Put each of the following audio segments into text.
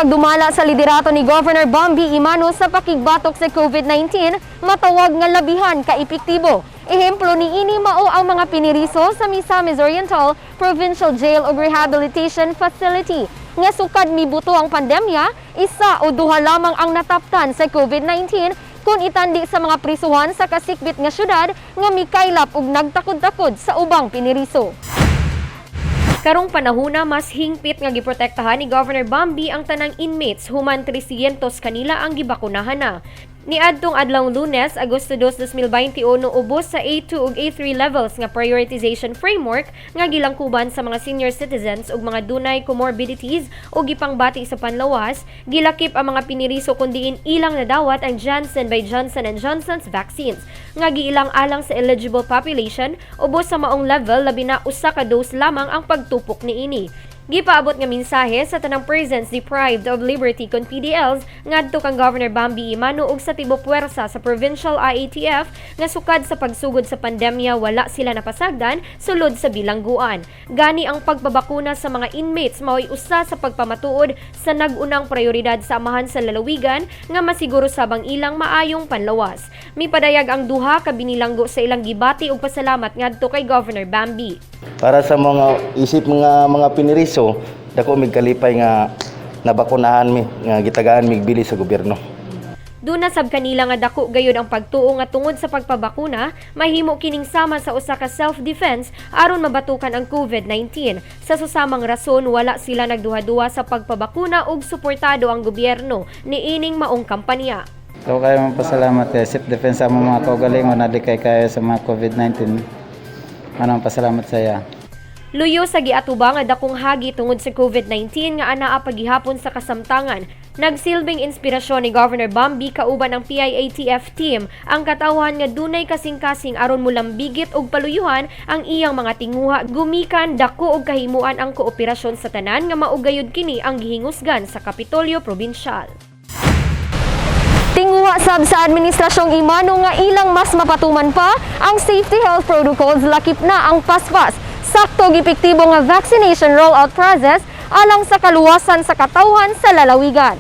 pagdumala sa liderato ni Governor Bambi Emano sa pakigbatok sa COVID-19 matawag nga labihan ka epektibo. Ehemplo ni ini mao ang mga piniriso sa Misamis Oriental Provincial Jail ug Rehabilitation Facility. Nga sukad mibuto ang pandemya, isa o duha lamang ang nataptan sa COVID-19 kung itandi sa mga prisuhan sa kasikbit nga syudad nga mikaylap ug nagtakod-takod sa ubang piniriso. Karong panahona, mas hingpit nga giprotektahan ni Governor Bambi ang tanang inmates human 300 kanila ang gibakunahan na. Niadtong adlaw Lunes, Agosto 2, 2021, ubos sa A2 ug A3 levels nga prioritization framework nga gilangkuban sa mga senior citizens ug mga dunay comorbidities ug gipangbati sa panlawas, gilakip ang mga piniriso kun diin ilang nadawat ang Janssen by Johnson and Johnson's vaccines nga giilang alang sa eligible population. Ubos sa maong level, labi na usa ka dose lamang ang pagtupok niini. Gipaabot nga mensahe sa tanang persons deprived of liberty kon PDLs ngadto kang Governor Bambi Emano ug sa tibok puwersa sa Provincial IATF nga sukad sa pagsugod sa pandemya, wala sila napasagdan sulod sa bilangguan. Gani ang pagpabakuna sa mga inmates mao'y usa sa pagpamatuod sa nag-unang prioridad sa amahan sa lalawigan nga masiguro sabang ilang maayong panlawas. Mipadayag ang duha ka binilanggo sa ilang gibati ug pasalamat ngadto kay Governor Bambi. Para sa mga isip mga piniriso, dako mig kalipay nga nabakunahan mi, nga gitagaan mig bili sa gobyerno. Duna sab kanila nga dako gayud ang pagtuo nga tungod sa pagpabakuna, mahimo kining sama sa usa ka self-defense aron mabatukan ang COVID-19. Sa susamang rason, wala sila nagduha-duha sa pagpabakuna ug suportado ang gobyerno niining maong kampanya. So kayo pasalamat kay self defense sa among mga kaugalingon na di kay kayo sa mga COVID-19. Anong pasalamat sa iya. Luyo sa giatubang nga dakong hagi tungod sa COVID-19 nga anaa pagihapon sa kasamtangan, nagsilbing inspirasyon ni Governor Bambi kauban ang PIATF team ang katawhan nga dunay kasing-kasing aron mulambigit og paluyuhan ang iyang mga tinguha gumikan dako og kahimuan ang kooperasyon sa tanan nga mao gayud kini ang gihingusgan sa Kapitolyo Probinsyal. Tinguha sab sa administrasyong Emano nga ilang mas mapatuman pa ang safety health protocols, lakip na ang paspas. Sakto ug epektibo nga vaccination rollout process alang sa kaluwasan sa katawhan sa lalawigan.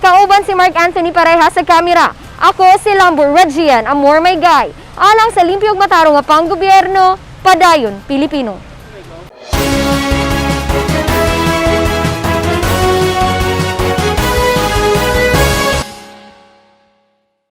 Kauban si Mark Anthony Pareja sa kamera. Ako si Lambor Regian, Amor May Guy. Alang sa limpyo ug matarong nga panggobyerno, padayon Pilipino.